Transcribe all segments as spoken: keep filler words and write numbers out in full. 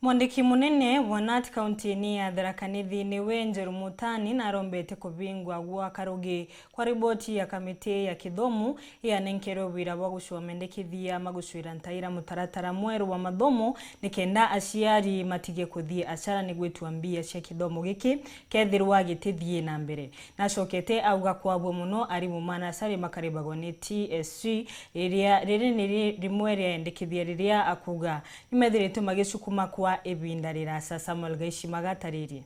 Mwandiki munene wa nat kaunti-ini ya Tharaka Nithi niwe Njeru Mutani narombete kubingwa gwa karugi kwa riboti ya kamiti ya kithomo ianenkerwe wira bwa gucua mendekithia ma gucuira ntaira mutaratara mweru wa mathomo, nikenda aciari matige kuthii acara ni gwitua mbia cia kithomo giki kethirwa gitithii na mbere. Nacokete auga kwabua muno arimu ma nasari makaribagwa ni T S C, riria riri ni ri-, rimwe ria endekithia riria akuga nimethiritwe magicukuma kwa ibinda rirasa. Samuel Gaishima gataririe.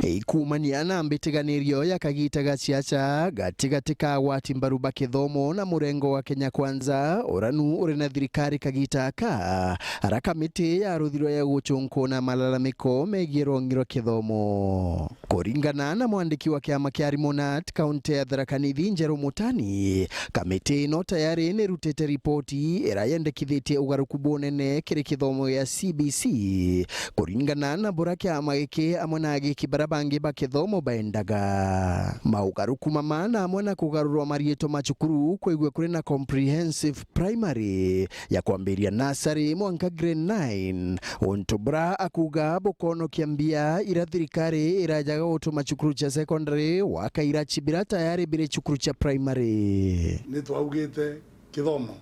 Ikumania na mbitiganirio ya kagita ga ciaca gatigati ka agwati mbaru ba kithomo na murengo wa Kenya Kwanza, uranu uri na thirikari kagita aka, ara kamiti ya ruthiro ya gucunkuna malalamiko megie rwongi rwa kithomo. Kuringana na mwandiki wa kiama kia arimu nat kaunti ya Tharaka Nithi, Njeru Mutani, kamiti ino tayari nirutite ripoti ira yendekithitie ugaruku bunene kiri kithomo gia C B C, kuringana na bura kiama giki amwe na agiki bara bangi ba kithomo baendaga. Maugaruku mama na amwe na kugarurwa mariitwa ma cukuru kwigua kuri na comprehensive primary ya kwambiria nasari mwanka grade nine, untu bura akuga bukonokia mbia ira thirikari irajaga gutuma cukuru cia secondary waka irachi bira tayari biri cukuru cia primary. Ni twaugite kithomo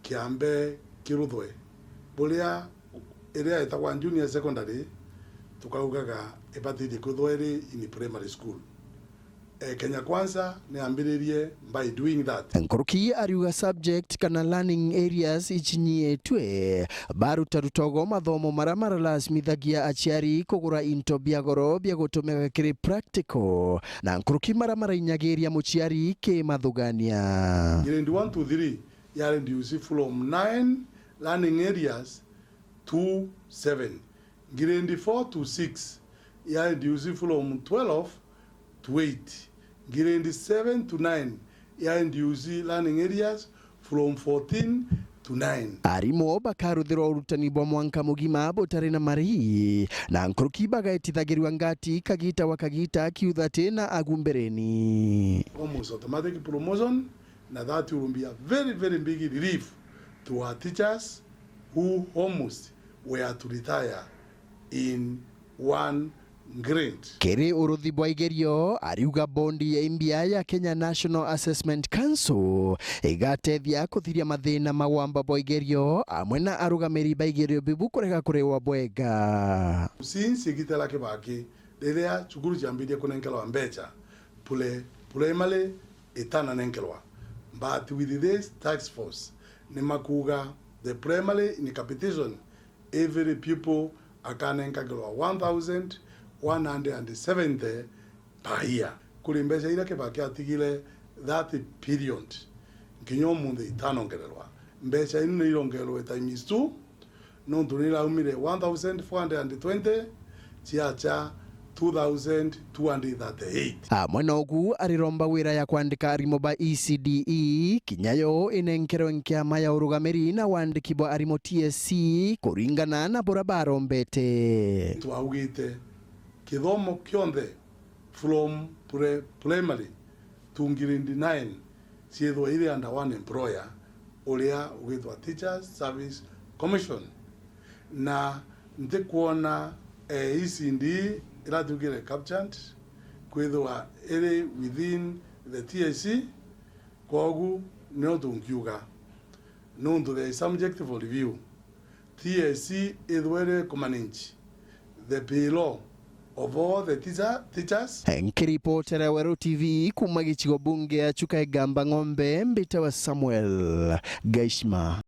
kiambe kiruthwe, buria iria itagwa junior secondary tukaugaga ibatirie kwithwa iri in primary school. Eh, Kenya Kwanza niambiririe by doing that. Nkuruki ariuga subject kana learning areas icinyiitwe, baruta rutogo mathomo mara maralazimithagia aciari kugura into bia goro bia gutumika kiri practical, na nkuruki mara marainyagiria muciari kimathugania. Grade one to three ya reduce from nine learning areas to seven. Grade four to six ya reduce from twelve to eight. Grade seven to nine ya reduce learning areas from fourteen to nine. Arimu bakaruthirwa urutani bwa mwanka mugima butari na marihi, na nkuruki bagaitithagirua ngati kagita wa kagita kiuthati na agu mbereni. Almost automatic promotion, na that will be a very, very big relief to our teachers who almost were to retire in one grade. Kiri uruthi bwa igerio, ariuga bondi ya imbia ya Kenya National Assessment Council igatethia kuthiria mathina ma wamba bwa igerio amwe na arugamiri ba igerio bibu kurega kuriwa bwega. Since Gitera Kibaki, riria cukuru ciambirie kunenkerwa mbeca, pule-, primary itananenkerwa. But with this task force, ni makuga the primary in capitation, every pupil akanenkagirwa one thousand one hundred and seventy per year. Kuri mbeca iria Kibaki atigire that period, nkinya umunthi itanongererwa. Mbeca inu ni irongererwe times two, nontu ni iraumire one thousand four hundred and twenty, ciacha two thousand two hundred thirty-eight. Amwe na ugu, ariromba wira ya kwandika arimu ba E C D E, kinya yo inenkerwe nkiama ya urugamiri na wandiki bwa arimu T S C, kuringana na bura barombete. Twaugite kithomo kionthe from pre-, primary to grade nine ciithwa iri under one employer, uria ugitwa Teachers Service Commission. Na ntikwona, eh, E C D E iratuikire captured kwithwa iri within the T S C, kwogu nio tungiuga, nontu there is subject for review. T S C ithwere kumanage the payroll of all the teacher-, teachers. Nkiripotera Weru T V kuma gicigo bunge ya Chuka Igamba Ng'ombe, mbitawa Samuel Gaishima.